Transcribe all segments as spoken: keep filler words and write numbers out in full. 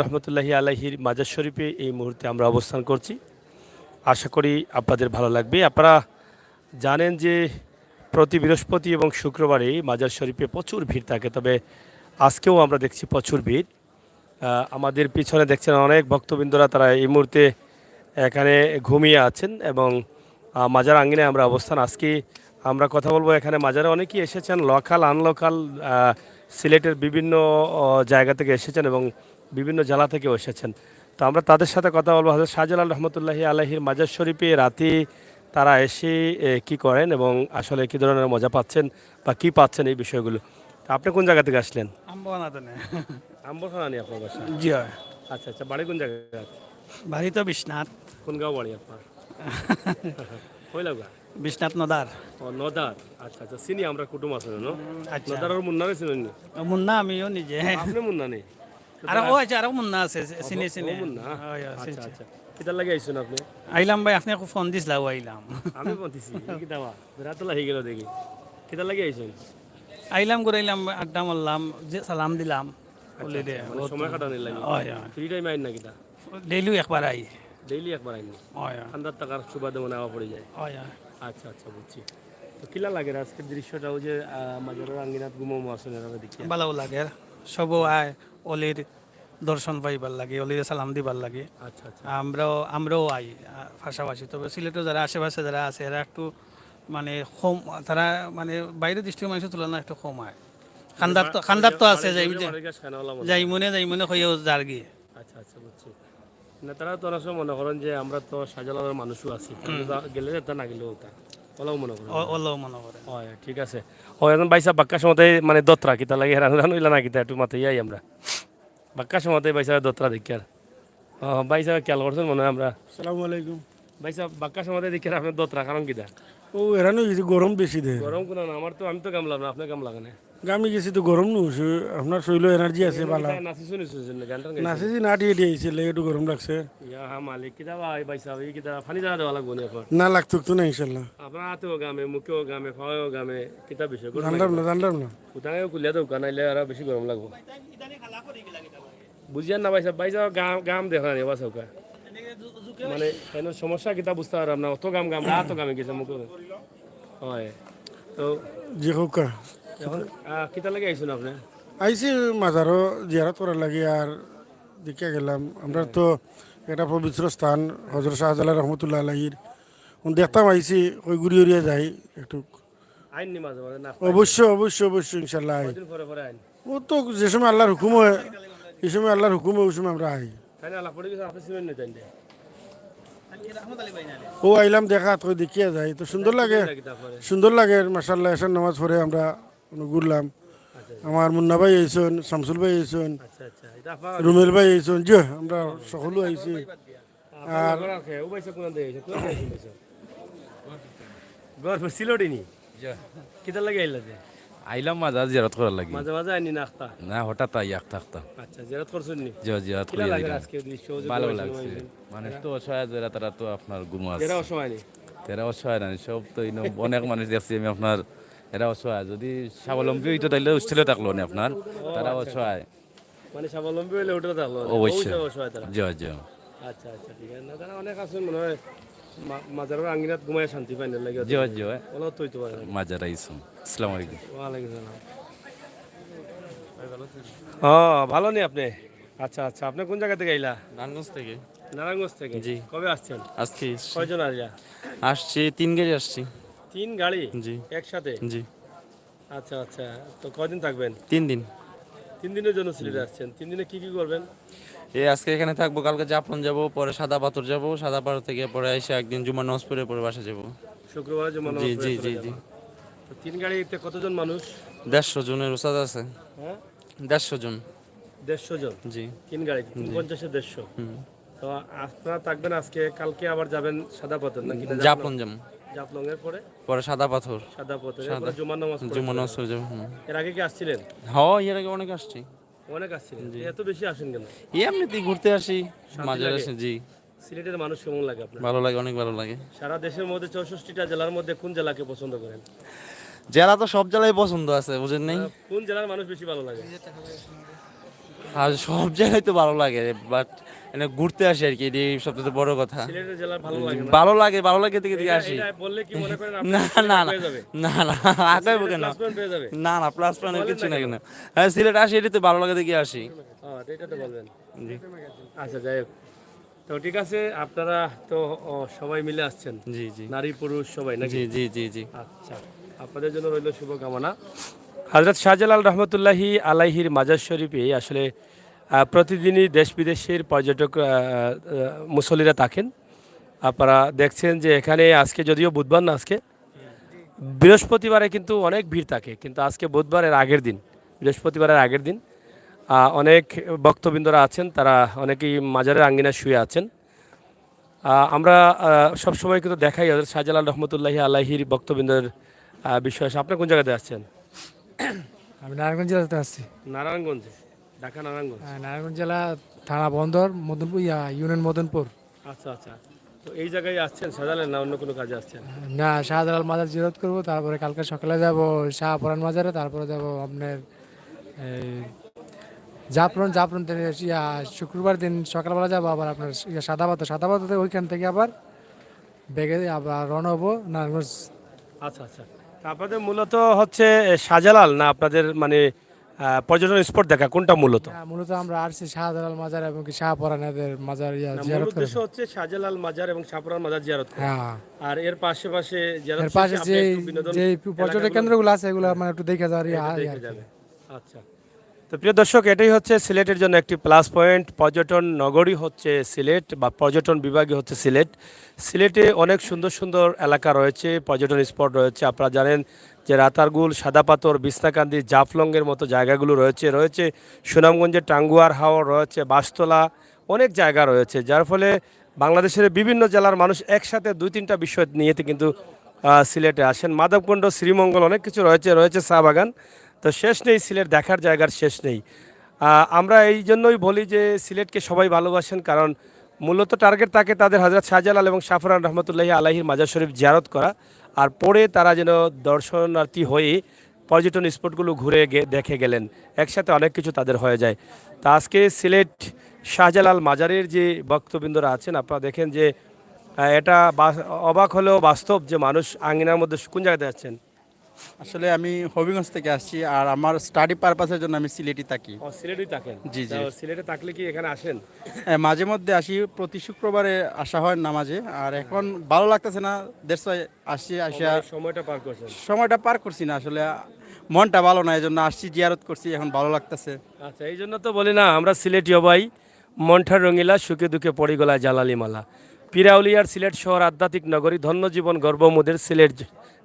রহমতুল্লাহি আলাইহির মাজার শরীফে এই মুহূর্তে আমরা অবস্থান করছি। আশা করি আপনাদের ভালো লাগবে। আপনারা জানেন যে প্রতি বৃহস্পতি এবং শুক্রবারে মাজার শরীফে প্রচুর ভিড় থাকে, তবে আজকেও আমরা দেখছি প্রচুর ভিড়। আহ, আমাদের পিছনে দেখছেন অনেক ভক্তবৃন্দরা, তারা এই মুহূর্তে এখানে ঘুমিয়ে আছেন এবং আহ, মাজার আঙ্গিনায় আমরা অবস্থান। আজকে আমরা কথা বলবো, এখানে মাজারে অনেকেই এসেছেন, লোকাল আনলোকাল, সিলেটের বিভিন্ন আহ, জায়গা থেকে এসেছেন এবং বিভিন্ন জেলা থেকেও এসেছেন। তো আমরা তাদের সাথে কথা বলবো। হজরত শাহজালাল রহমতুল্লাহি আলাইহির মাজার শরীফে রাতে তারা এসে এ, কি করেন এবং আসলে কি ধরনের মজা পাচ্ছেন বা কি পাচ্ছেন এই বিষয়গুলো। তো আপনি কোন জায়গা থেকে আসলেন? আম্বখানা তো নেই। আম্বরখানা নি আপনার বাসা? জি হয়। আচ্ছা আচ্ছা, বাড়ি কোন জায়গায়? বাড়ি তো বিশ্বনাথ। কোন গাঁও বাড়ি আপনার? কইলাউগা? বিশ্বনাথ নদার। ও নদার। আচ্ছা আচ্ছা, চিনি, আমরা কুটুম আছে না? আচ্ছা। নদার আর মুন্নারে চিনেন নি? মুন্না আমিও নিজে। আপনি মুন্না নি? আর ও আছে, আরো মুন্না আছে, চিনি, ও চিনি। মুন্না? হয়, হয়, আচ্ছা চিনি। আচ্ছা, কিতার লাগি আইছেন আপনি? আইলাম ভাই, আপনি ফোন দিছলা, ও আইলাম। আমি ফোন দিছি, কি দাওয়া? রাত লাগি গেল দেখি। কিতার লাগি আইছেন? আইলাম, ঘুরাইলাম, আড্ডা মারলাম, যে সালাম দিলাম। আচ্ছা, বলে দে, আচ্ছা, মানে ও সময় তো কাটানোর লাগি? হয়, হয়। ফ্রি টাইমে আইন না কিতা? ডেইলি একবার আই। ডেইলি একবার আইন? হয়, হয়। ঠান্ডার থাকার সুবাদে মনে হয় পড়ে যায়। হয়, হয়। আচ্ছা আচ্ছা, বুঝছি। তো কিলা লাগে আজকের দৃশ্যটা, ওই যে আহ, মাজারের আঙ্গিনাত ঘুমামো আছেন এরা দেখি? ভালো লাগে, সব আয়, অলির দর্শন পাইবার লাগি, অলিরে সালাম দিবার লাগি। আচ্ছা আচ্ছা। আমরাও, আমরাও আই আহ, পাশাপাশি। তবে সিলেটও যারা আশেপাশে যারা আছে, এরা একটু মানে কম, তারা মানে বাইরের ডিস্ট্রিক্টের মানুষের তুলনায় একটু কম আয়। খান্দার তো, খান্দার তো আছে, যাই বুঝে, যাই মনে, যাই মনে কইও যার গিয়ে। আচ্ছা আচ্ছা, বুঝছি। না, তারা তো অনেক সময় মনে করেন যে আমরা তো শাহজালালের মানুষও আছি, আমরা গেলে যেতা, না গেলেও তা, ওলাও মনে করেন। ও-, ওলাও মনে করেন। হয়, ঠিক আছে। ও, এখন ভাই সাহেব বাক্কা সময়তে মানে দত্রা কিতা লাগে, হেরান হেরান হইলা না কিতা, একটু মাথায় আই আমরা। বাক্কা সময়তে ভাই সাহেব দত্রা দেখি আর। ও, ভাই সাহেব খেয়াল করছেন মনে হয় আমরা। আসসালামু আলাইকুম। ভাই সাহেব, বাক্কা সময়তে দেখি আর আপনার দত্রা, কারণ কিতা? ও, এরানো এই যে গরম বেশি দেয়। গরম কোনো না, আমার তো, আমি তো গাম লাগাম না, আপনি গাম লাগানে। গামি গেছি তো গরম নু, সে আপনার শরীরও এনার্জি আছে, ভালা। নাচিছো নি, শুনছেন না, গান টান গাইছো? নাচিছি, নাটি এটি আইছে, লে একটু গরম লাগছে। ইয়া হা মালিক, কিতা ভাই, ভাই সাহেব, এই কিতা পানি জ্বালা দেওয়া লাগবো নি এখন? না, লাগতো তো না, ইনশাল্লাহ। আপনার হাতেও গামে, মুখেও গামে, পাওয়াও গামে, কিতা বিষয়? গরম জানলাম লাগে না, না। জানলাম না। উঠানেও খুলিয়া দেও, কানাইলে আরো বেশি গরম লাগবো। বুঝিয়ার না ভাই সাহেব, ভাই সাহেব গাম, গাম দেখা নাই, বাস ওকা। মানে, এনে সমস্যা কিতা বুঝতে পারলাম না, অত গাম গাম, অত গামে গেছে মুখে। হয়। তো জি, হোকা। এখন, আহ, কিতা লাগে আইছেন আপনি? আইছি মাজারও জিয়ারত করার লাগি, আর দেখিয়া গেলাম। আমরা তো একটা পবিত্র স্থান, হজরত শাহজালাল রহমতুল্লাহ আলাইহির। দেখতাম আইছি, ওই ঘুরি ঘুরিয়া যাই একটু। আইননি মাঝে মাঝে না? অবশ্য, অবশ্য, অবশ্য, ইনশাল্লাহ আই। কয়দিন পরে পরে আইন? ও তো যে সময় আল্লাহর হুকুম হয়, এই সময় আল্লাহর হুকুম হয়, ওই সময় আমরা আই। তাই না, আল্লাহ পড়ে গেছে, আপনি সিমেন্ট নিতেন রে। ও আইলাম দেখা, তো দেখিয়া যাই, তো সুন্দর লাগে, সুন্দর লাগে, মাশাআল্লাহ। এশার নামাজ পড়ে আমরা ঘুরলাম। আচ্ছা, আচ্ছা। আমার মুন্না ভাই আইছন, শামসুল ভাই আইছন, আচ্ছা, আচ্ছা, এটা আপনার রুমেল ভাই আইছন, জি, আমরা সকলেও আইছি। আর আপনার ঘর আছে, ও ভাই সাহেব কোন দিকে আইছে? কোন দিকে আইছে ভাই সাহেব? ঘর সিলেটি নি? জি। কিতার লাগি আইলা যে? আইলাম মাজার জিয়ারত করার লাগি। মাঝে মাঝে আইনি না আখতা? না, হঠাৎ আই আখতা আখতা। আচ্ছা, জিয়ারত করছেন নি? জি, জিয়ারত কিলা করি লাগে আইলাম। আজকে দৃশ্য যে ভালো লাগছে। মানুষ তো অসহায় যারা, তারা তো আপনার ঘুমো আছে। এরা অসহায় নি? এরা অসহায় না, সব তো ইনো অনেক মানুষ দেখছি আমি আপনার, এরা অসহায়। যদি স্বাবলম্বী হইতো তাইলে হোস্টেলে থাকলো নি আপনার, তারা অসহায়। মানে স্বাবলম্বী হইলে হোটেলে থাকলো নি? অবশ্যই। ওই যে অসহায় তারা। জি, জি। আচ্ছা, আচ্ছা, ঠিক আছে। না, তারা অনেক আছেন মনে হয় মা-, মাজারের আঙ্গিনাত ঘুমায় শান্তি পাইন না লাগে। জি, জি। ওলা তো হইতে পারে। মাজার আইসুম। আসসালামু আলাইকুম। ওয়ালাইকুম সালাম। ও, ভালো নি আপনি? আচ্ছা, আচ্ছা। আপনি কোন জায়গা থেকে আইলা? নারায়ণগঞ্জ থেকে। নারায়ণগঞ্জ থেকে? জি। কবে আসছেন? আজকে এসছি। কয়জন আইলা? আসছি, তিন গাড়ি আসছি। তিন গাড়ি? জি। একসাথে? জি। আচ্ছা, আচ্ছা। তো কয়দিন থাকবেন? তিন দিন। তিন দিনের জন্য সিলেটে আসছেন। তিন দিনে কি কি করবেন? এই আজকে এখানে থাকবো, কালকে জাফলং যাব, পরে সাদা পাথর যাব, সাদা পাথর থেকে পরে এসে একদিন জুমার নামাজ পড়ে পরে বাসা যাব। শুক্রবারে জুমার নামাজ জি, পড়ে জি, চলে জি, যাবেন। জি। তো তিন গাড়িতে কতজন মানুষ? দেড়শো জনের উস্তাদ আছে। হ্যাঁ? দেড়শো জন। দেড়শো জন? জি। তিন গাড়ি, তিন জি। পঞ্চাশে দেড়শো। হুম। তো আপনারা থাকবেন আজকে, কালকে আবার যাবেন সাদা পাথর নাকি? না, জাফলং। জাফলং যাবো। জাফলং এর পরে? পরে সাদা পাথর। সাদা পাথর, সাদা। এরপরে জুমার নামাজ পড়ে জুমার চলে নামাজ যাবেন। পড়ে যাবো, হুম। এর আগে কি আসছিলেন? হ্যাঁ, এর আগে অনেক আসছি। অনেক আসছিলেন? জি। এত বেশি আসেন কেন? এই এমনিতেই ঘুরতে আসি, শান্তি মাঝে লাগে? আসি, জি। সিলেটের মানুষ কেমন লাগে আপনার? ভালো লাগে, অনেক ভালো লাগে। সারা দেশের মধ্যে চৌষট্টিটা জেলার মধ্যে কোন জেলাকে পছন্দ করেন? জেলা তো সব জেলাই পছন্দ আছে, বুঝেন নাই? আহ, কোন জেলার মানুষ বেশি ভালো লাগে? আর সব জায়গায় তো ভালো লাগে, বাট মানে ঘুরতে আসি আর কি, এটাই সবচেয়ে বড় কথা। সিলেটের জেলা ভালো লাগে না? ভালো লাগে, ভালো লাগে থেকে থেকে এটা- আসি। এটা বললে কি মনে করেন না, আপনার না, সিলেট না, হয়ে যাবে? না, না, আগাইবো কেন? প্লাস পয়েন্ট হয়ে যাবে? না, না, প্লাস পয়েন্ট বলেন কিছু না না কেন? কেন। হ্যাঁ, সিলেট আসি, এটা তো ভালো লাগে দেখে আসি। ও, এটা তো বলবেন। জি। আচ্ছা, যাই হোক, তো ঠিক আছে, আপনারা তো ও, সবাই মিলে আসছেন, জি, জি। নারী পুরুষ সবাই নাকি? জি, জি, জি, জি। আচ্ছা, আপনাদের জন্য রইল শুভকামনা। হজরত শাহজালাল রহমতুল্লাহি আলাইহির মাজার শরীফে আসলে আহ, প্রতিদিনই দেশ বিদেশের পর্যটক, আহ, আহ, মুসল্লিরা থাকেন। আপনারা দেখছেন যে এখানে আজকে, যদিও বুধবার না আজকে, বৃহস্পতিবারে কিন্তু অনেক ভিড় থাকে, কিন্তু আজকে বুধবারের আগের দিন, বৃহস্পতিবারের আগের দিন আহ, অনেক ভক্তবৃন্দরা আছেন, তারা অনেকেই মাজারের আঙ্গিনায় শুয়ে আছেন। আহ, আমরা আহ, সবসময় কিন্তু দেখাই হজরত শাহজালাল রহমতুল্লাহি আলাইহির ভক্তবৃন্দর আহ, বিষয়ে। আপনার কোন জায়গাতে আসছেন? আমি নারায়ণগঞ্জ জেলাতে আসছি। নারায়ণগঞ্জে, ঢাকা নারায়ণগঞ্জ। আহ, নারায়ণগঞ্জ জেলা, থানা বন্দর, মদনপুর, ইয়া, ইউনিয়ন মদনপুর। আচ্ছা, আচ্ছা। তো এই জায়গায় আসছেন শাহজালাল, না অন্য কোনো কাজে আসছেন? না, শাহজালাল মাজার জিয়ারত করবো, তারপরে কালকে সকালে যাব শাহপরান মাজারে, তারপরে যাব আপনার এই জাফলং, জাফলং থেকে ইয়া, শুক্রবার দিন সকালবেলা যাবো আবার আপনার ইয়া, সাদাপাথর, সাদাপাথর থেকে ওইখান থেকে আবার বেগে আবার রওনা হবো নারায়ণগঞ্জ। আচ্ছা, আচ্ছা। তা আপনাদের মূলত হচ্ছে এ, শাহজালাল, না আপনাদের মানে আহ, পর্যটন স্পট দেখা, কোনটা মূলত? হ্যাঁ, মূলত আমরা আসছি শাহজালাল মাজার এবং কি শাহপরান এদের মাজার ইয়া, না, মূল জিয়ারত করে। উদ্দেশ্য হচ্ছে শাহজালাল মাজার এবং শাহপরান মাজার জিয়ারত করা। হ্যাঁ। আর এর পাশাপাশি যারা এর পাশে আপনি যে একটু বিনোদন যে এলাকাগুলো পর্যটক কেন্দ্রগুলো আছে, এগুলো মানে একটু দেখে যাওয়ার ইয়া, একটু ইয়া দেখে আর কি। যাবেন। আচ্ছা। তো প্রিয় দর্শক, এটাই হচ্ছে সিলেটের জন্য একটি প্লাস পয়েন্ট। পর্যটন নগরী হচ্ছে সিলেট বা পর্যটন বিভাগই হচ্ছে সিলেট। সিলেটে অনেক সুন্দর সুন্দর এলাকা রয়েছে, পর্যটন স্পট রয়েছে। আপনারা জানেন যে রাতারগুল, সাদাপাথর, বিছনাকান্দি, জাফলংয়ের মতো জায়গাগুলো রয়েছে। রয়েছে সুনামগঞ্জের টাঙ্গুয়ার হাওর, রয়েছে বাঁশতলা, অনেক জায়গা রয়েছে, যার ফলে বাংলাদেশের বিভিন্ন জেলার মানুষ একসাথে দুই তিনটা বিষয় নিয়েতে কিন্তু আহ, সিলেটে আসেন। মাধবকুণ্ড, শ্রীমঙ্গল, অনেক কিছু রয়েছে, রয়েছে চা বাগান। তো শেষ নেই, সিলেট দেখার জায়গার শেষ নেই। আহ, আমরা এই জন্যই বলি যে সিলেটকে সবাই ভালোবাসেন, কারণ মূলত টার্গেট থাকে তাদের হজরত শাহজালাল এবং শাহপরান রহমতুল্লাহি আলাইহির মাজার শরীফ জিয়ারত করা, আর পরে তারা যেন দর্শনার্থী হয়ে পর্যটন স্পটগুলো ঘুরে গে- দেখে গেলেন। একসাথে অনেক কিছু তাদের হয়ে যায়। তা আজকে সিলেট শাহজালাল মাজারের যে ভক্তবৃন্দরা আছেন, আপনারা দেখেন যে আহ, এটা বাস- অবাক হলেও বাস্তব যে মানুষ আঙ্গিনার মধ্যে কোন জায়গাতে যাচ্ছেন? আসলে আমি হবিগঞ্জ থেকে আসছি, আর আমার স্টাডি পারপাসের জন্য আমি সিলেটই থাকি। ও, সিলেটই থাকেন? জি, জি। তো সিলেটে থাকলে কি এখানে আসেন? হ্যাঁ, মাঝে মধ্যে আসি, প্রতি শুক্রবারে আসা হয় নামাজে। আর এখন ভালো লাগতেছে না, দ্যাটস ওয়াই আসছি। আসা সময়- সময়টা পার করছেন? সময়টা পার করছি না আসলে, মনটা ভালো না, এই জন্য আসছি, জিয়ারত করছি, এখন ভালো লাগতেছে। আচ্ছা, এই জন্য তো বলি না আমরা সিলেটি হবাই, মনটা রঙিলা, সুখে দুঃখে পড়ি গলায় জালালি মালা। পিরাউলিয়ার সিলেট শহর আধ্যাত্মিক নগরী, ধন্য জীবন গর্ব মোদের সিলেট জ-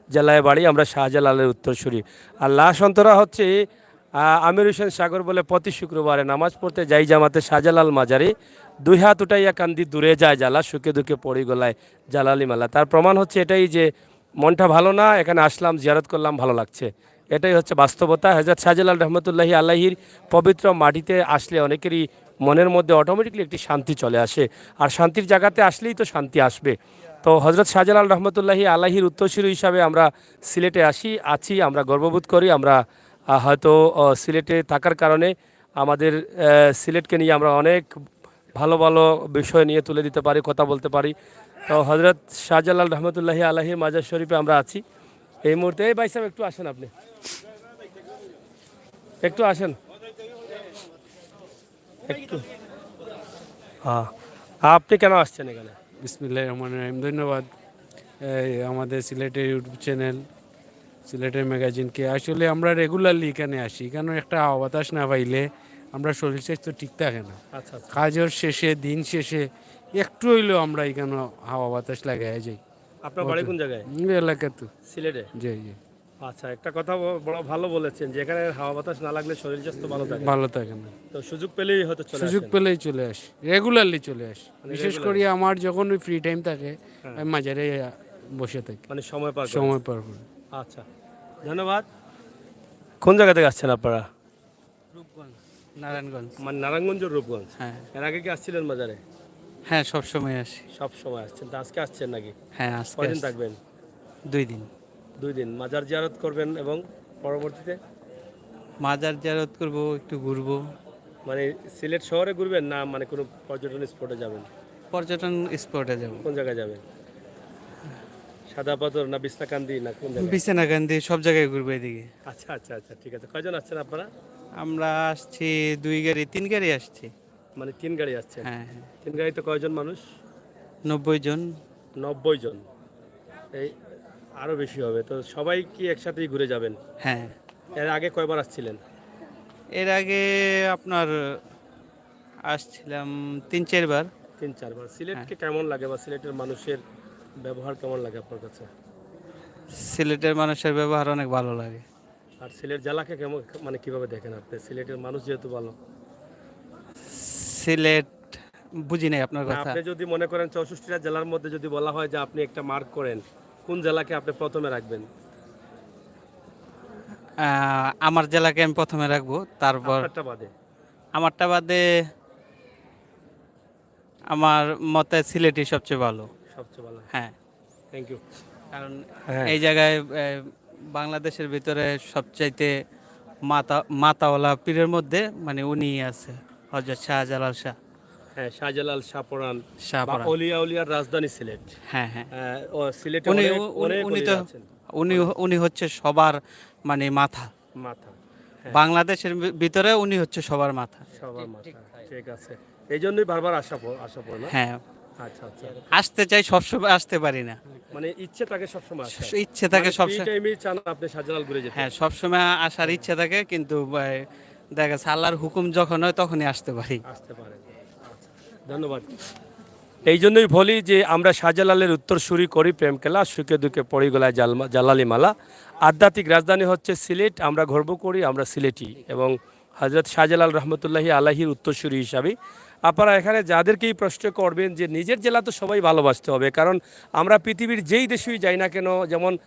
জেলায় বাড়ি, আমরা শাহজালালের উত্তরসূরি। আর লাশ অন্তরা হচ্ছে আহ, আমির হোসেন সাগর বলে প্রতি শুক্রবারে নামাজ পড়তে যাই জামাতে শাহজালাল মাজারে, দুই হাত উঠাইয়া কান্দি দূরে যায় জ্বালা, সুখে দুঃখে পড়ি গলায় জালালি মালা। তার প্রমাণ হচ্ছে এটাই যে মনটা ভালো না, এখানে আসলাম, জিয়ারত করলাম, ভালো লাগছে। এটাই হচ্ছে বাস্তবতা। হজরত শাহজালাল রহমতুল্লাহি আলাইহির পবিত্র মাটিতে আসলে অনেকেরই মনের মধ্যে অটোমেটিকলি একটি শান্তি চলে আসে, আর শান্তির জায়গাতে আসলেই তো শান্তি আসবে। তো হজরত শাহজালাল রহমতুল্লাহি আলাইহির উত্তরসূরি হিসাবে আমরা সিলেটে আসি, আছি, আমরা গর্ববোধ করি। আমরা আহ, হয়তো আহ, সিলেটে থাকার কারণে আমাদের আহ, সিলেটকে নিয়ে আমরা অনেক ভালো ভালো বিষয় নিয়ে তুলে দিতে পারি, কথা বলতে পারি। তো হজরত শাহজালাল রহমতুল্লাহি আলাইহির মাজার শরীফে আমরা আছি এই মুহূর্তে। এই ভাই সাহেব, একটু আসেন আপনি, একটু আসেন, একটু। হ্যাঁ, আপনি কেন আসছেন এখানে? বিসমিল্লাহির রহমানির রহিম। ধন্যবাদ। এই আমাদের সিলেটের ইউটিউব চ্যানেল, সিলেটের ম্যাগাজিনকে। আসলে আমরা রেগুলারলি এখানে আসি, কারণ একটা হাওয়া বাতাস না পাইলে আমরা শরীর স্বাস্থ্য ঠিক থাকে না। আচ্ছা, আচ্ছা। কাজের শেষে, দিন শেষে একটু হইলেও আমরা এখানে হাওয়া বাতাস লাগাই যাই। আপনার বাড়ি কোন জায়গায়? এই এলাকাতে। সিলেটে? জি, জি। আচ্ছা, একটা কথা ব- বড় ভালো বলেছেন যে এখানে হাওয়া বাতাস না লাগলে শরীর স্বাস্থ্য ভালো থাকে না। ভালো থাকে না। তো সুযোগ পেলেই হয়তো চলে সুযোগ আসেন। পেলেই চলে আসি, রেগুলারলি চলে আসি। মানে বিশেষ regular? করি আমার যখন ওই ফ্রি টাইম থাকে, হ্যাঁ। আমি মাজারে বসে থাকি। মানে সময় পার করেন। সময় পার করি। আচ্ছা, ধন্যবাদ। কোন জায়গা থেকে আসছেন আপনারা? রূপগঞ্জ, নারায়ণগঞ্জ। মানে নারায়ণগঞ্জের রূপগঞ্জ। হ্যাঁ। এর আগে কি আসছিলেন মাজারে? হ্যাঁ, সব সময় আসি। সব সময় আসছেন, তো আজকে আসছেন নাকি? হ্যাঁ, আজকে কয়দিন আসছি। থাকবেন? দুই দিন। দুই দিন। মাজার জিয়ারত করবেন এবং পরবর্তীতে? মাজার জিয়ারত করব, একটু ঘুরবো। মানে সিলেট শহরে ঘুরবেন না মানে কোনো পর্যটন স্পটে যাবেন? পর্যটন স্পটে যাব। কোন জায়গায় যাবেন? সাদা পাথর না বিছনাকান্দি না কোন জায়গায়? বিছনাকান্দি, সব জায়গায় ঘুরবো এদিকে। আচ্ছা আচ্ছা আচ্ছা, ঠিক আছে। কয়জন আসছেন আপনারা? আমরা আসছি দুই গাড়ি, তিন গাড়ি আসছি। মানে তিন গাড়ি আসছেন? হ্যাঁ, হ্যাঁ। তিন গাড়িতে কয়জন মানুষ? নব্বই জন। নব্বই জন। এই আরও বেশি হবে। তো সবাই কি একসাথেই ঘুরে যাবেন? হ্যাঁ। এর আগে কয়বার আসছিলেন? এর আগে আপনার আসছিলাম তিন চারবার। তিন চারবার। সিলেটকে কেমন লাগে বা সিলেটের মানুষের ব্যবহার কেমন লাগে আপনার কাছে? সিলেটের মানুষের ব্যবহার অনেক ভালো লাগে। আর সিলেট জেলাকে কেমন, মানে কিভাবে দেখেন আপনি? সিলেটের মানুষ যেহেতু ভালো। সিলেট, বুঝি নাই আপনার কথা। আপনি যদি মনে করেন চৌষট্টিটা জেলার মধ্যে যদি বলা হয় যে আপনি একটা মার্ক করেন, কোন জেলাকে আপনি প্রথমে রাখবেন? আহ, আমার জেলাকে আমি প্রথমে রাখবো, তারপর আপনারটা বাদে। আমারটা বাদে আমার মতে সিলেটই সবচেয়ে ভালো। সবচেয়ে ভালো। হ্যাঁ, থ্যাংক ইউ। কারণ হ্যাঁ। এই জায়গায় এ, বাংলাদেশের ভিতরে সবচাইতে মাতা মাতাওয়ালা পীরের মধ্যে মানে উনি আছে, হজরত শাহজালাল শাহ। হ্যাঁ, শাহজালাল শাহপরান বা শাহপরান। অলিয়া উলিয়ার রাজধানী সিলেট। হ্যাঁ, হ্যাঁ। আহ, ও সিলেটে উনি অনেক, উ- উনি অনেক উনি অলি তো আছেন। উনি উনি হচ্ছে সবার মানে মাথা। মাথা। হ্যাঁ। বাংলাদেশের ভি- ভিতরে উনি হচ্ছে সবার মাথা। সবার মাথা। ঠিক আছে। এই জন্যই বারবার আসা প- আসা পড়ে না? হ্যাঁ, আচ্ছা আচ্ছা। আসতে চাই, সবসময় আসতে পারি না। মানে ইচ্ছে থাকে সবসময় আসা। ইচ্ছে থাকে মানে সবসময়। ফ্রি টাইমেই চান আপনি শাহজালাল ঘুরে যেতে? হ্যাঁ, সবসময় আসার ইচ্ছে থাকে, কিন্তু আহ, দেখা গেছে আল্লাহর হুকুম যখন হয় তখনই আসতে পারি। আসতে পারেন। আচ্ছা, ধন্যবাদ। এই জন্যই বলি যে আমরা শাহজালালের উত্তরসূরি করি প্রেম খেলা, সুখে দুঃখে পড়ি গলায় জালমা- জালালি মালা। আধ্যাত্মিক রাজধানী হচ্ছে সিলেট, আমরা গর্ব করি আমরা সিলেটি। এবং হজরত শাহজালাল রহমতুল্লাহি আলাহির উত্তরসূরি হিসাবে আপনারা এখানে যাদেরকেই প্রশ্ন করবেন যে নিজের জেলা তো সবাই ভালোবাসতে হবে, কারণ আমরা পৃথিবীর যেই দেশেই যাই না কেন, যেমন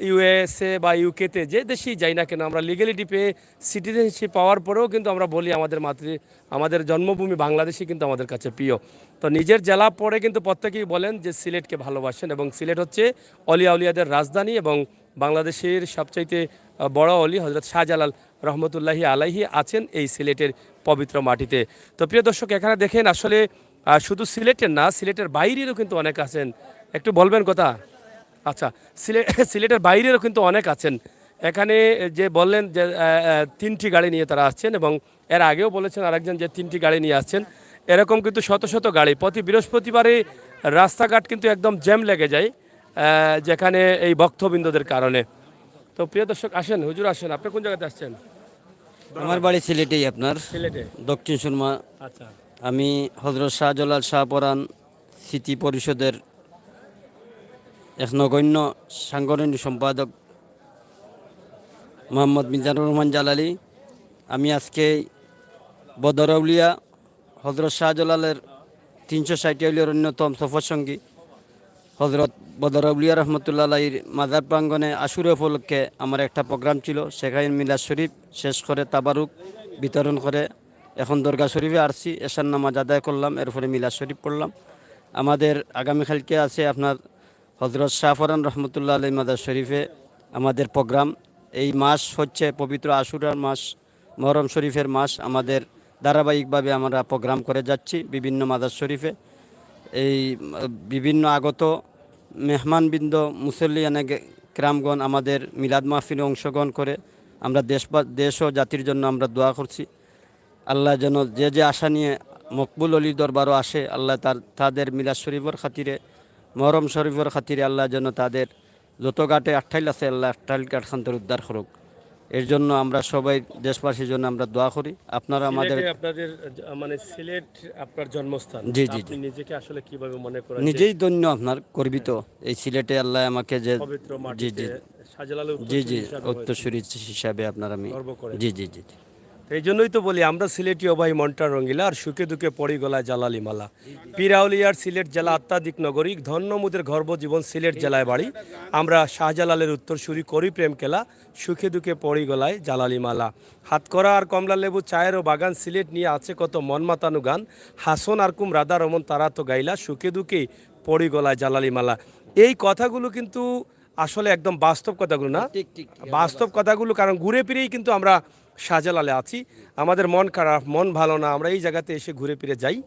ইউএসএ বা ইউকেতে যে দেশেই যাই না কেন, আমরা লিগ্যালিটি পেয়ে সিটিজেনশিপ পাওয়ার পরেও কিন্তু আমরা বলি আমাদের মাতৃ আমাদের জন্মভূমি বাংলাদেশই কিন্তু আমাদের কাছে প্রিয়। তো নিজের জেলা পরে কিন্তু প্রত্যেকেই বলেন যে সিলেটকে ভালোবাসেন, এবং সিলেট হচ্ছে অলি আউলিয়াদের রাজধানী এবং বাংলাদেশের সবচাইতে আহ, বড় অলি হজরত শাহজালাল রহমতুল্লাহি আলাইহি আছেন এই সিলেটের পবিত্র মাটিতে। তো প্রিয় দর্শক, এখানে দেখেন আসলে আহ, শুধু সিলেটের না, সিলেটের বাইরেরও কিন্তু অনেক আছেন। একটু বলবেন কথা? আচ্ছা, সিলে- সিলেটের বাইরেরও কিন্তু অনেক আছেন। এখানে যে বললেন যে আহ, আহ, তিনটি গাড়ি নিয়ে তারা আসছেন, এবং এর আগেও বলেছেন আরেকজন যে তিনটি গাড়ি নিয়ে আসছেন। এরকম কিন্তু শত শত গাড়ি প্রতি বৃহস্পতিবারে রাস্তাঘাট কিন্তু একদম জ্যাম লেগে যায়, আহ, যেখানে এই ভক্তবৃন্দদের কারণে। তো প্রিয় দর্শক, আসেন, হুজুর আসেন, আপনি কোন জায়গাতে আসছেন? আমার বাড়ি সিলেটেই আপনার, সিলেটে। দক্ষিণ সুরমা। আচ্ছা। আমি হজরত শাহজালাল শাহপরান স্মৃতি পরিষদের এক নগণ্য সাংগঠনিক সম্পাদক মোহাম্মদ মিজানুর রহমান জালালি। আমি আজকে বদরাউলিয়া হজরত শাহজালালের তিনশো ষাট আউলিয়ার অন্যতম সফর সঙ্গী হজরত বদরাউলিয়া রহমতুল্লাহ আলাইহির মাজার প্রাঙ্গণে আশুরা উপলক্ষে আমার একটা প্রোগ্রাম ছিল। সেখানে মিলাদ শরীফ শেষ করে তাবারুক বিতরণ করে এখন দরগা শরীফে আসছি, এশার নামাজ আদায় করলাম, এরপরে মিলাদ শরীফ পড়লাম। আমাদের আগামীকালকে আছে আপনার হজরত শাহপরান রহমতুল্লাহ আলাইহির মাজার শরীফে আমাদের প্রোগ্রাম। এই মাস হচ্ছে পবিত্র আশুরার মাস, মহরম শরীফের মাস। আমাদের ধারাবাহিকভাবে আমরা প্রোগ্রাম করে যাচ্ছি বিভিন্ন মাজার শরীফে। এই উম, বিভিন্ন আগত মেহমানবৃন্দ, মুসল্লিয়ানে গে- কেরামগণ আমাদের মিলাদ মাহফিলে অংশগ্রহণ করে আমরা দেশ বা দেশ ও জাতির জন্য আমরা দোয়া করছি। আল্লাহ যেন যে যে আশা নিয়ে মকবুল অলির দরবারও আসে, আল্লাহ তার তাদের মিলাদ শরীফের খাতিরে, মহরম শরীফের খাতিরে আল্লাহ যেন তাদের যত ঘাটে আট্টাইল আছে, আল্লাহ আট্টাইল ঘাটখান্তর উদ্ধার করুক। এর জন্য আমরা সবাই দেশবাসীর জন্য আমরা দোয়া করি। আপনারা আমাদের সিলেটে আপনাদের আহ, মানে সিলেট আপনার জন্মস্থান। জি, তা জি, আপনি জি। নিজেকে আসলে কিভাবে মনে করেন যে নিজেই ধন্য, আপনার গর্বিত। এই সিলেটে আল্লাহ আমাকে যে পবিত্র জি মাটিতে জি শাহজালাল জি উত্তরসূরি জি হিসাবে হয়েছে? উত্তরসূরি হিসাবে আপনার আমি গর্ব করেন। জি জি জি। তো এই জন্যই তো বলি আমরা সিলেটি, ও ভাই মনটা রঙিলা, আর সুখে দুঃখে পড়ি গলায় জালালি মালা। পীর আউলিয়ার সিলেট জেলা আধ্যাত্মিক নগরী, ধন্য মোদের গর্ব জীবন সিলেট জেলায় বাড়ি। আমরা শাহজালালের উত্তরসূরি করি প্রেম খেলা, সুখে দুঃখে পড়ি গলায় জালালি মালা। হাতকরা আর কমলা লেবু চায়েরও বাগান, সিলেট নিয়ে আছে কত মন মাতানো গান। হাসন আর কুম রাধা রমন তারা তো গাইলা, সুখে দুঃখে পড়ি গলায় জালালি মালা। এই কথাগুলো কিন্তু আসলে একদম বাস্তব কথাগুলো না? ঠিক, ঠিক, ঠিক। বাস্তব কথাগুলো, কারণ ঘুরে ফিরেই কিন্তু আমরা শাহজালালে আছি। আমাদের মন খারাপ, মন ভালো না, আমরা এই জায়গাতে এসে ঘুরে ফিরে যাই।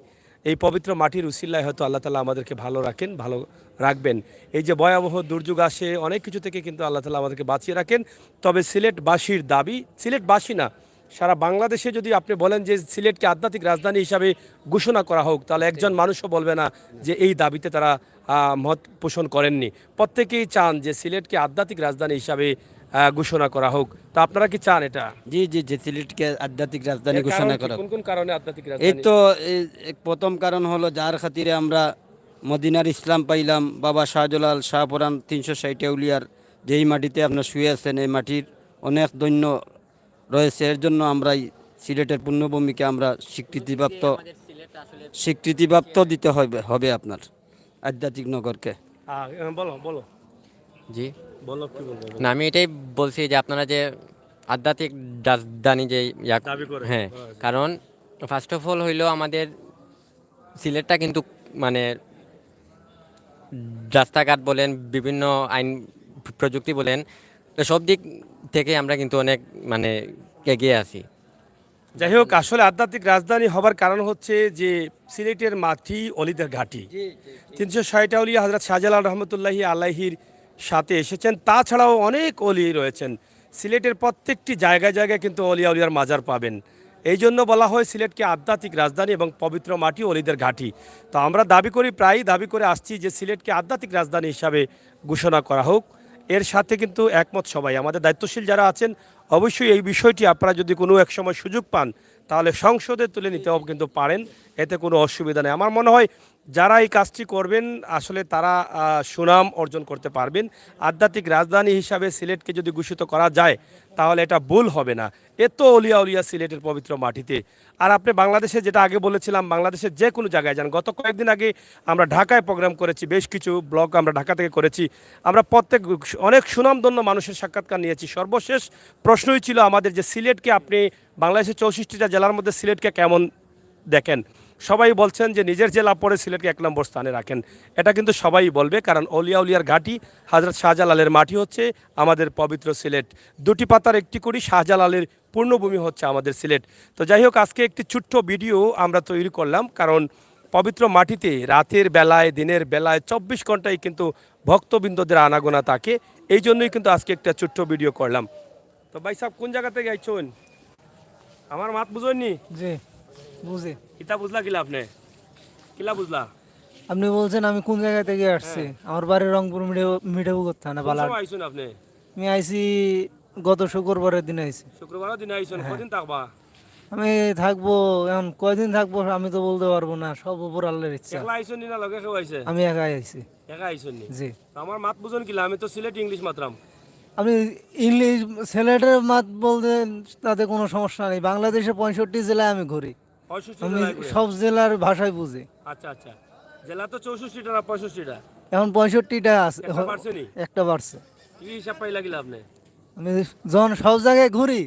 এই পবিত্র মাটির উসিলায় হয়তো আল্লাহ তাআলা আমাদেরকে ভালো রাখেন, ভালো রাখবেন। এই যে ভয়াবহ দুর্যোগ আসে, অনেক কিছু থেকে কিন্তু আল্লাহ তাআলা আমাদেরকে বাঁচিয়ে রাখেন। তবে সিলেটবাসীর দাবি, সিলেটবাসী না, সারা বাংলাদেশে যদি আপনি বলেন যে সিলেটকে আধ্যাত্মিক রাজধানী হিসাবে ঘোষণা করা হোক, তাহলে একজন মানুষও বলবে না যে এই দাবিতে তারা আহ, মত পোষণ করেননি। প্রত্যেকেই চান যে সিলেটকে আধ্যাত্মিক রাজধানী হিসাবে আহ, ঘোষণা করা হোক। তো আপনারা কি চান এটা? জি, জি, জি, সিলেটকে আধ্যাত্মিক রাজধানী এর ঘোষণা কারণ কি? করা হোক। কোন কোন কারণে আধ্যাত্মিক এই রাজধানী? তো এই এক প্রথম কারণ হলো, যার খাতিরে আমরা মদিনার ইসলাম পাইলাম, বাবা শাহজালাল শাহপরান তিনশো ষাট আউলিয়ার যেই মাটিতে আপনার শুয়ে আছেন, এই মাটির অনেক ধন্য রয়েছে। এর জন্য আমরা এই সিলেটের পুণ্যভূমিকে আমরা স্বীকৃতিপ্রাপ্ত, স্বীকৃতিপ্রাপ্ত দিতে হবে, হবে আপনার আধ্যাত্মিক নগরকে। আহ, বলো, বলো। জি। বলো, কি বলবো, বলো। না, আমি এটাই বলছি যে আপনারা যে আধ্যাত্মিক রাজধানী যে ইয়া দাবি করে। হ্যাঁ, হ্যাঁ। কারণ ফার্স্ট অফ অল হইলো আমাদের সিলেটটা কিন্তু, মানে, রাস্তাঘাট বলেন, বিভিন্ন আইন প্রযুক্তি বলেন, তো সব দিক থেকে আমরা কিন্তু অনেক, মানে, এগিয়ে আছি। যাই হোক, আসলে আধ্যাত্মিক রাজধানী হবার কারণ হচ্ছে যে সিলেটের মাটি অলিদের ঘাঁটি। তিনশো ষাট আউলিয়া হযরত শাহজালাল রহমতুল্লাহি আলাইহির সাথে এসেছেন। তাছাড়াও অনেক অলি রয়েছেন। সিলেটের প্রত্যেকটি জায়গায় জায়গায় কিন্তু অলি আউলিয়ার মাজার পাবেন। এই জন্য বলা হয় সিলেটকে আধ্যাত্মিক রাজধানী এবং পবিত্র মাটি অলিদের ঘাঁটি। তো আমরা দাবি করি, প্রায়ই দাবি করে আসছি যে সিলেটকে আধ্যাত্মিক রাজধানী হিসাবে ঘোষণা করা হোক। এর সাথে কিন্তু একমত সবাই। আমাদের দায়িত্বশীল যারা আছেন, অবশ্যই এই বিষয়টি আপনারা যদি কোনো এক সময় সুযোগ পান, তাহলে সংসদে তুলে নিতেও কিন্তু পারেন, এতে কোনো অসুবিধা নেই। আমার মনে হয় যারা এই কাজটি করবেন, আসলে তারা আহ, সুনাম অর্জন করতে পারবেন। আধ্যাত্মিক রাজধানী হিসাবে সিলেটকে যদি ঘোষিত করা যায়, তাহলে এটা ভুল হবে না। এত অলিয়া উলিয়া সিলেটের পবিত্র মাটিতে। আর আপনি বাংলাদেশে, যেটা আগে বলেছিলাম, বাংলাদেশের যে কোনো জায়গায় যান। গত কয়েকদিন আগে আমরা ঢাকায় প্রোগ্রাম করেছি, বেশ কিছু ব্লগ আমরা ঢাকা থেকে করেছি। আমরা প্রত্যেক, অনেক সুনামধন্য মানুষের সাক্ষাৎকার নিয়েছি। সর্বশেষ প্রশ্নই ছিল আমাদের যে সিলেটকে আপনি, বাংলাদেশের চৌষট্টিটা জেলার মধ্যে সিলেটকে কেমন দেখেন? সবাই বলছেন যে নিজের জেলা পরে সিলেটকে এক নম্বর স্থানে রাখেন। এটা কিন্তু সবাই বলবে, কারণ অলিয়া উলিয়ার ঘাঁটি হযরত শাহজালালের মাটি হচ্ছে আমাদের পবিত্র সিলেট। দুটি পাতার একটি কড়ি শাহজালালের পূর্ণভূমি হচ্ছে আমাদের সিলেট। তো যাই হোক, আজকে একটি ছোট্ট ভিডিও আমরা তৈরি করলাম, কারণ পবিত্র মাটিতে রাতের বেলায়, দিনের বেলায় চব্বিশ ঘন্টাই কিন্তু ভক্তবৃন্দদের আনাগোনা থাকে। এই জন্যই কিন্তু আজকে একটা ছোট্ট ভিডিও করলাম। তো ভাই সাহেব, কোন জায়গা থেকে আইছেন? আমার মাত বুঝেননি? জি, বুঝি। কিতা বুঝলা কিলা আপনি? কিলা বুঝলা? আপনি বলছেন আমি কোন জায়গা থেকে আসছি? হ্যাঁ। আমার বাড়ি রংপুর মিঠে-, মিঠাপুকুর থানা, কোন বালার। সময় আইছেন আপনি? আমি আইছি গত শুক্রবারের দিন আইছি। শুক্রবারের দিন আইছেন, হ্যাঁ। কদিন থাকবা? আমি থাকবো, এখন কয়দিন থাকবো আমি তো বলতে পারবো না, সব উপর আল্লাহর ইচ্ছা। একলা আইছেন নি না লগে কেউ আইছে? আমি একাই আইছি। একা আইছেন নি? জি। তো আমার মাত বুঝেন কিলা? আমি তো সিলেটি ইংলিশ মাতরাম। আমি ইংলিশ, সিলেটের মাত বলতে তাতে কোনো সমস্যা নেই। বাংলাদেশে পঁয়ষট্টি জেলায় আমি ঘুরি। পঁয়ষট্টি আমি জেলায় ঘুরে? সব জেলার ভাষাই বুঝি। আচ্ছা, আচ্ছা। জেলা তো চৌষট্টিটা না পঁয়ষট্টিটা? এখন পঁয়ষট্টিটা আছে। একটা বাড়ছে নি? একটা বাড়ছে। কি হিসাব পাইলা কিলা আপনি? আমি যখন সব জায়গায় ঘুরি,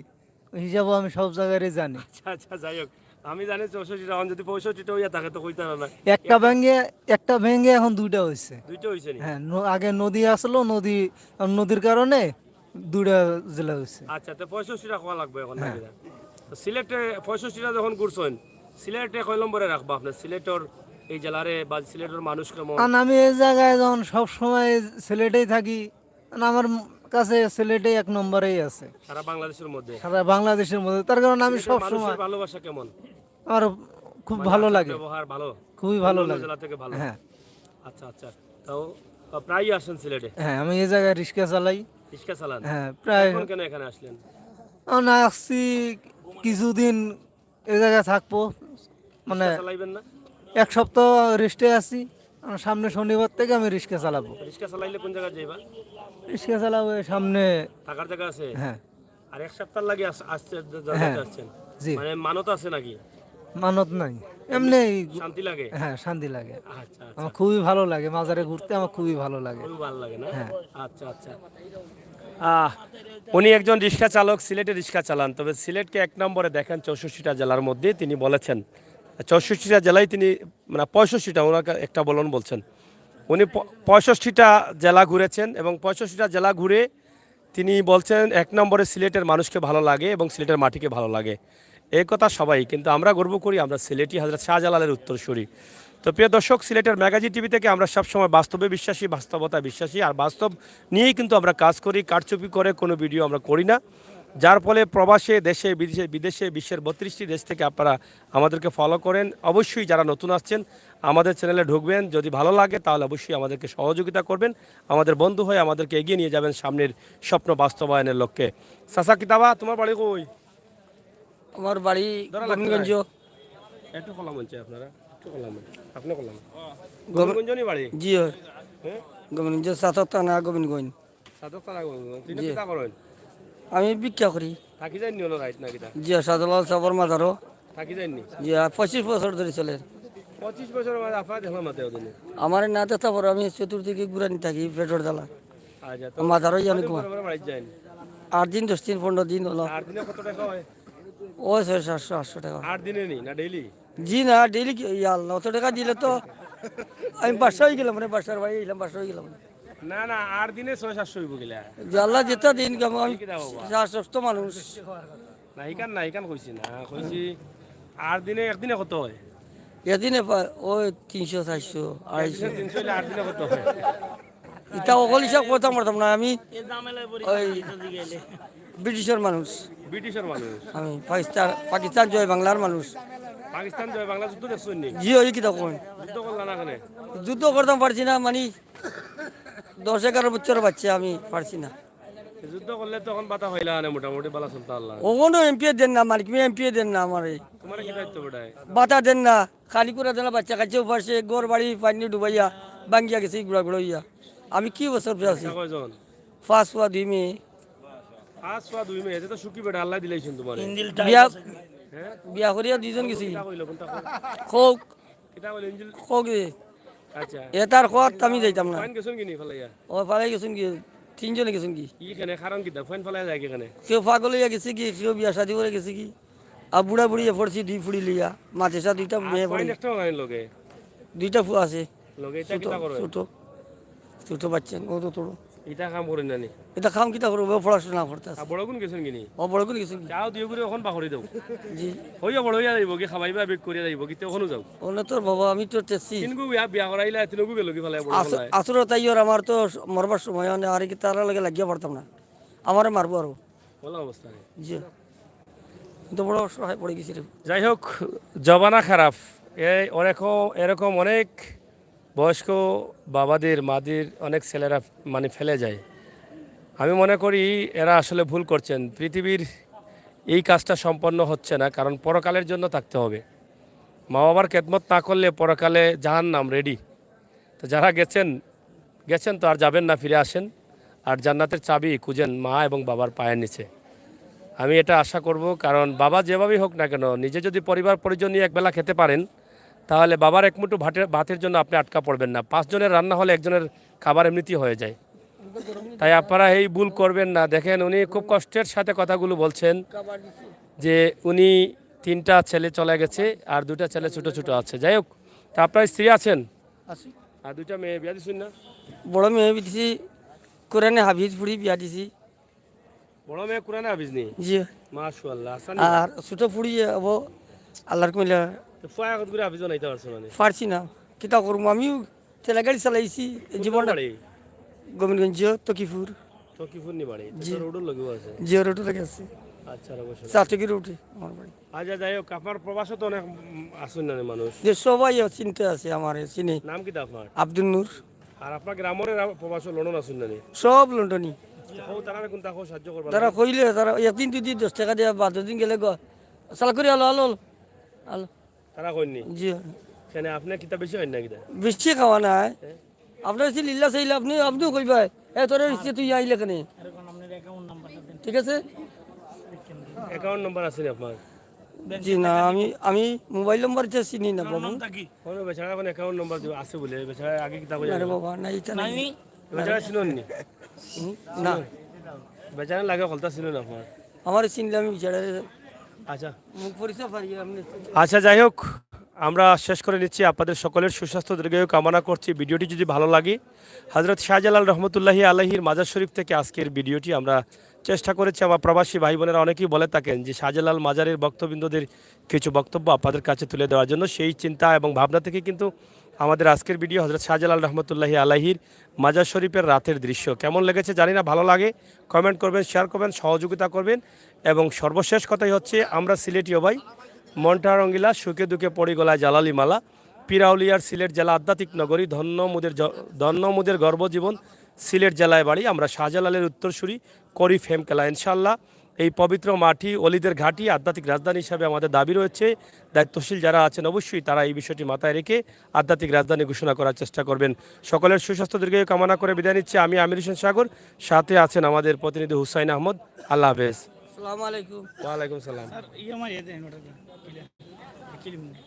ওই হিসাবে আমি সব জায়গারই জানি। আচ্ছা, আচ্ছা, যাই হোক। আমি জানি চৌষট্টিটা, এখন যদি পঁয়ষট্টিটা হইয়া থাকে তো কইতাম না। একটা ভেঙে, একটা ভেঙে এখন দুইটা হইছে। দুইটা হইছে নি? হ্যাঁ, ন-, আগে নদী আসলো, নদী, আর নদীর কারণে দুইটা জেলা হইছে। আচ্ছা, তো পঁয়ষট্টিটা কওয়া লাগবে এখন হ্যাঁ। নাকি না? তো সিলেটে পঁয়ষট্টিটা যখন ঘুরছেন, সিলেটে কয় নম্বরে রাখবা আপনি? সিলেটর এই জেলারে বা সিলেটর মানুষ কেমন? কারণ আমি এই জায়গায় যখন সব সময় সিলেটেই থাকি, কারণ আমার কাছে সিলেটে এক নম্বরেই আছে। সারা বাংলাদেশের মধ্যে? সারা বাংলাদেশের মধ্যে। তার কারণ আমি সিলেটের সব মানুষের সময় ভালোবাসা কেমন? আমার খুব মানে ভালো আচার লাগে। ব্যবহার ভালো? খুবই ভালো অন্যান্য লাগে। জেলা থেকে ভালো? হ্যাঁ। আচ্ছা, আচ্ছা। তাও, আহ, প্রায়ই আসেন সিলেটে? হ্যাঁ, আমি এই জায়গায় রিক্সা চালাই। রিক্সা চালান? হ্যাঁ, প্রায়। এখন কেন এখানে আসলেন? এখন আসছি কিছুদিন এই জায়গায় থাকবো, মানে রিক্সা চালাইবেন না? এক সপ্তাহ রেস্টে আছি, আর সামনে শনিবার থেকে আমি রিক্সা চালাবো। রিক্সা চালাইলে কোন জায়গায় যাইবা? রিক্সা চালাবো এই সামনে। থাকার জায়গা আছে? হ্যাঁ। আর এক সপ্তাহ লাগে আস-, আসছে, যা-, যা-, হ্যাঁ। যাইতে আসছেন? জি। মানে মানত আছে নাকি? মানত নাই, এমনি শান্তি লাগে? হ্যাঁ, শান্তি লাগে। আচ্ছা, আচ্ছা। আমার খুবই ভালো লাগে, মাজারে ঘুরতে আমার খুবই ভালো লাগে। খুবই ভালো লাগে না? হ্যাঁ। আচ্ছা, আচ্ছা। আহ, উনি একজন রিক্সা চালক, সিলেটে রিক্সা চালান, তবে সিলেটকে এক নম্বরে দেখেন চৌষট্টিটা জেলার মধ্যে। তিনি বলেছেন চৌষট্টিটা জেলায় তিনি, মানে পঁয়ষট্টিটা, ওনাকে একটা বলুন বলছেন। উনি প-, পঁয়ষট্টিটা জেলা ঘুরেছেন এবং পঁয়ষট্টিটা জেলা ঘুরে তিনি বলছেন এক নম্বরে সিলেটের মানুষকে ভালো লাগে এবং সিলেটের মাটিকে ভালো লাগে। এই কথা সবাই, কিন্তু আমরা গর্ব করি আমরা সিলেটি হযরত শাহজালালের উত্তরসূরি। তো প্রিয় দর্শক, সিলেটের ম্যাগাজিন টিভি থেকে আমরা সবসময় বাস্তবে বিশ্বাসী, বাস্তবতায় বিশ্বাসী, আর বাস্তব নিয়েই কিন্তু আমরা কাজ করি। কারচুপি করে কোনো ভিডিও আমরা করি না, যার ফলে প্রবাসে, দেশে, বিদেশে, বিদেশে, বিশ্বের বত্রিশটি দেশ থেকে আপনারা আমাদেরকে ফলো করেন। অবশ্যই যারা নতুন আসছেন, আমাদের চ্যানেলে ঢুকবেন, যদি ভালো লাগে তাহলে অবশ্যই আমাদেরকে সহযোগিতা করবেন, আমাদের বন্ধু হয়ে আমাদেরকে এগিয়ে নিয়ে যাবেন সামনের স্বপ্ন বাস্তবায়নের লক্ষ্যে। চাচা, কিতা বা, তোমার বাড়ি কই? আমার বাড়ি ধরা লাগতো গোবিন্দগঞ্জ। একটু খোলা মঞ্চে আপনারা, একটু খোলা মঞ্চে, আপনি খোলা মঞ্চে। গোবিন্দগঞ্জ নি বাড়ি? জি অয়। হ্যাঁ? গোবিন্দগঞ্জ, সাতক থানা গোবিন্দগঞ্জ। সাদক তারা গোবিন্দগঞ্জ। তুই জি। কিতা করেন? আমি ভিক্ষা করি। থাকি যাইনি হলো রাইত না কিতা? জি, শাহজালাল সাবর মাজারও। থাকি যাইনি? জি, আর পঁচিশ বছর ধরে চলে। পঁচিশ বছর বাদে আপনারা দেখলাম মাতে ওদিনে। আমার না দেখতে পারো, আমি চতুর্দিকে ঘুরানি থাকি পেটর জ্বালা। আচ্ছা, তো মাজারও জানি কদিন ঘুমা। পরে পরে বাড়িত যাইন? আট দিন, দশ দিন, পনেরো দিন হলো। আট দিনে কত টাকা হয়? ওই ছয় সাতশো আটশো টাকা। আট দিনে নি না ডেইলি? জি না, ডেইলি কি, ইয়া আল্লাহ, অত টাকা দিলে তো আমি বাদশা হয়ে গেলাম, মানে বাদশার বাড়ি এলাম, বাদশা হয়ে গেলাম। না না, আট দিনে ছয় সাতশো হইব গেলে। যে আল্লাহ যেটা দিন, আমি কিতা বাবা? শাহ সুস্থ মানুষ। না, হিকান না, হিকান কইছি না, কইছি আট দিনে, একদিনে কত হয়? এদিনে পায় ওই তিনশো, চারশো, আড়াইশো। তিনশো হইলে আট দিনে কত হয়? এটা অকল হিসাব করতাম পারতাম না আমি। ওই ব্রিটিশের মানুষ। ব্রিটিশের মানুষ। আমি পাকিস্তান, পাকিস্তান জয় বাংলার মানুষ। পাকিস্তান জয় বাংলা যুদ্ধ দেখছেন নি? জি, ওই কিতা কই? যুদ্ধ করলা না কেনে? যুদ্ধ করতাম পারছি না, মানে দশ এগারো বছর বাচ্চা, আমি পারছি না। যুদ্ধ করলে তখন বাতা হইলা না, মোটামুটি বালা চলতা আল্লাহ। ওখানে এমপি দেন না, মানিক মিয়া এমপি দেন না আমারে। তোমার কি দায়িত্ব বেটায়? বাতা দেন না, খালি করে দেন না, বাচ্চা কাচ্চা উপাসে ঘর বাড়ি পানি ডুবাইয়া ভাঙ্গিয়া গেছে, গুড়া গুড়া হইয়া। আমি কি বছর আছি? কয়জন? পাঁচ পুয়া দুই মেয়ে। পাঁচ পুয়া দুই মেয়ে, এটা তো সুখী বেটা, আল্লাহ দিলাইছেন তোমার। বিয়া হ্যাঁ? বিয়া করিয়া দুইজন গেছি। কিতা কইলো, কোনটা কইলো? খোক কিতা কইলো, ইঞ্জিল? খোক রে। আচ্ছা। এ তার খোয়াত আমি যাইতাম না। ফাইন গেছেন কি নি ফালাইয়া? ও ফালাই গেছেন কি? তিনজনে গেছেন কি? কি কেনে, কারণ কিতা? ফাইন ফালাইয়া যায় কি কেনে? কেউ পাগল হইয়া গেছে কি, কেউ বিয়া শাদি করে গেছে কি, আর বুড়া বুড়ি পড়ছি দুই ফুড়ি লইয়া, মাদ্রাসা দুইটা মেয়ে ফাইন পড়ে, একটাও নাই লগে। দুইটা ফুয়া আছে। লগে এটা ছোট কিতা করে? ছোট ছোট বাচ্চা, ও তো ছোট। এটা কাম করে না নি? এটা কাম কিতা করবো, ও পড়াশোনা করতে আছে। আর বড় গুণ গেছেন কি নি? ও বড় করে গেছে কি? যাও দুই গুণে এখন বাহরি দাও। জি। হইয়া বড় হইয়া যাইব কি, খাবাইবা বেগ করিয়া যাইব কি, তখনও যাও। ওনে তোর বাবা, আমি তো টেসি। তিন গু বিয়া, বিয়া করাইলা, তিন গু গেল কি ফালাই বড় ফালাই? আসলে তাই ওর আমার তো মরবার সময়, মানে আর কি তারা লগে লাগিয়া পারতাম না, আমারে মারবো আরো। বলা অবস্থা নেই। জি। তো বড় অসহায় পড়ে গেছি রে। যাই হোক, জমানা খারাপ। এই ওরকম, এরকম অনেক বয়স্ক বাবাদের, মাদের অনেক ছেলেরা মানে ফেলে যায়। আমি মনে করি এরা আসলে ভুল করছেন। পৃথিবীর এই কাজটা সম্পন্ন হচ্ছে না, কারণ পরকালের জন্য থাকতে হবে। মা বাবার খেদমত না করলে পরকালে জাহান্নাম রেডি। তো যারা গেছেন, গেছেন তো আর যাবেন না, ফিরে আসেন। আর জান্নাতের চাবি খুঁজেন মা এবং বাবার পায়ের নিচে। আমি এটা আশা করব, কারণ বাবা যেভাবেই হোক না কেন, নিজে যদি পরিবার পরিজন নিয়ে একবেলা খেতে পারেন, তাহলে বাবার এক মুঠো ভাতের, ভাতের জন্য আপনি আটকা পড়বেন না। পাঁচজনের রান্না হলে একজনের খাবার এমনিতেই হয়ে যায়। তাই আপনারা এই ভুল করবেন না। দেখেন, উনি খুব কষ্টের সাথে কথাগুলো বলছেন যে উনি তিনটা ছেলে চলে গেছে, আর দুইটা ছেলে ছোট ছোট আছে। যাই হোক, তা আপনার স্ত্রী আছেন? আছি। আর দুইটা মেয়ে বিয়া দিছেন না? বড় মেয়ে দিছি, কোরআনে হাফিজ ফুড়ি বিয়া দিছি। বড় মেয়ে কোরআনে হাফিজ নি? জি। মাশাআল্লাহ। আসান আর ছোট ফুড়ি হবো আল্লাহর কইলা। তো ফুয়া কত করে হাফিজ বানাইতে পারছো মানে? পারছি না, কিতা করবো? আমিও ঠেলা গাড়ি চালাইছি এই জীবনটা। বাড়ি? গোবিন্দগঞ্জ, তকিপুর। তকিপুর নি বাড়ি? জি। তো রোডের লগেও আছে। জিও রোডের লগে আছে। আচ্ছা, অবশ্যই। চাতকি রোডে আমার বাড়ি। আচ্ছা, যাই হোক, আপনার প্রবাসে তো অনেক উম, আছেন না মানুষ। যে সবাই চিনতে আছে আমার, চিনি। নাম কিতা আপনার? আব্দুল নূর। আর আপনার গ্রামের প্রবাসে লন্ডন আছেন না নি? সব লন্ডনি। ও, তারা কোনটা কো সাহায্য করবা? তারা কইলে তারা একদিন দুই দিন দশ টাকা দিয়ে বাদ দিন গেলে গো, চাল করি আলো, আলো, আলো। তারা কইনি? জি। কেন, আপনি কিতা বেশি হয় না কিতা? বেশি খাওয়া নাই। আপনার সে লীলা চাইলে আপনি, আপনিও কইবা, এ তোর ইচ্ছে তুই আইলে কেনে? ঠিক আছে? অ্যাকাউন্ট নাম্বার আছে নি আপনার? জি না, আমি, আমি মোবাইল নাম্বার যে চিনি না বাবু। কোনো বেচারা এখন অ্যাকাউন্ট নাম্বার আছে বলে, বেচারা আগে কিতা কই? আরে বাবা, না, এটা নাই। বেচারা চিনন নি? হুম, না। বেচারা লাগে কলতা চিনন আপনার? আমার চিনলে আমি বেচারা আচ্ছা। মুখ পরিচয় পারি আপনি। আচ্ছা, যাই হোক, আমরা শেষ করে নিচ্ছি। আপনাদের সকলের সুস্বাস্থ্য দীর্ঘায়ু কামনা করছি। ভিডিওটি যদি ভালো লাগে, হযরত শাহজালাল রহমতুল্লাহি আলাইহির মাজার শরীফ থেকে আজকের ভিডিওটি আমরা চেষ্টা করেছি আমার প্রবাসী ভাই বোনেরা অনেকেই বলে থাকেন যে শাহজালাল মাজারের ভক্তবৃন্দদের কিছু বক্তব্য আপনাদের কাছে তুলে দেওয়ার জন্য। সেই চিন্তা এবং ভাবনা থেকে কিন্তু আমাদের আজকের ভিডিও হযরত শাহজালাল রহমতুল্লাহি আলাইহির মাজার শরীফের রাতের দৃশ্য। কেমন লেগেছে জানি না, ভালো লাগে কমেন্ট করবেন, শেয়ার করবেন, সহযোগিতা করবেন। এবং সর্বশেষ কথাই হচ্ছে, আমরা সিলেটিও ভাই, মনটা রঙ্গিলা, সুখে দুঃখে পড়ি গলায় জালালি মালা, পিরাউলিয়ার সিলেট জেলা আধ্যাত্মিক নগরী, ধন্য মুদের জ-, ধন্য মুদের গর্ব জীবন, সিলেট জেলায় বাড়ি। আমরা শাহজালালের উত্তরসূরি, করি ফেম খেলা। ইনশাআল্লাহ এই পবিত্র মাটি, অলিদের ঘাঁটি, আধ্যাত্মিক রাজধানী হিসাবে আমাদের দাবি রয়েছে। দায়িত্বশীল যারা আছেন অবশ্যই তারা এই বিষয়টি মাথায় রেখে আধ্যাত্মিক রাজধানী ঘোষণা করার চেষ্টা করবেন। সকলের সুস্বাস্থ্য দীর্ঘায়ু কামনা করে বিদায় নিচ্ছি আমি আমির হোসেন সাগর, সাথে আছেন আমাদের প্রতিনিধি হুসাইন আহমদ। আল্লাহ হাফেজ। আসসালামু আলাইকুম। ওয়ালাইকুম সালাম। স্যার, ইয়ে আমার ইয়ে দেন, ওটা দেন। কিলে, কিলে মুন্ডি।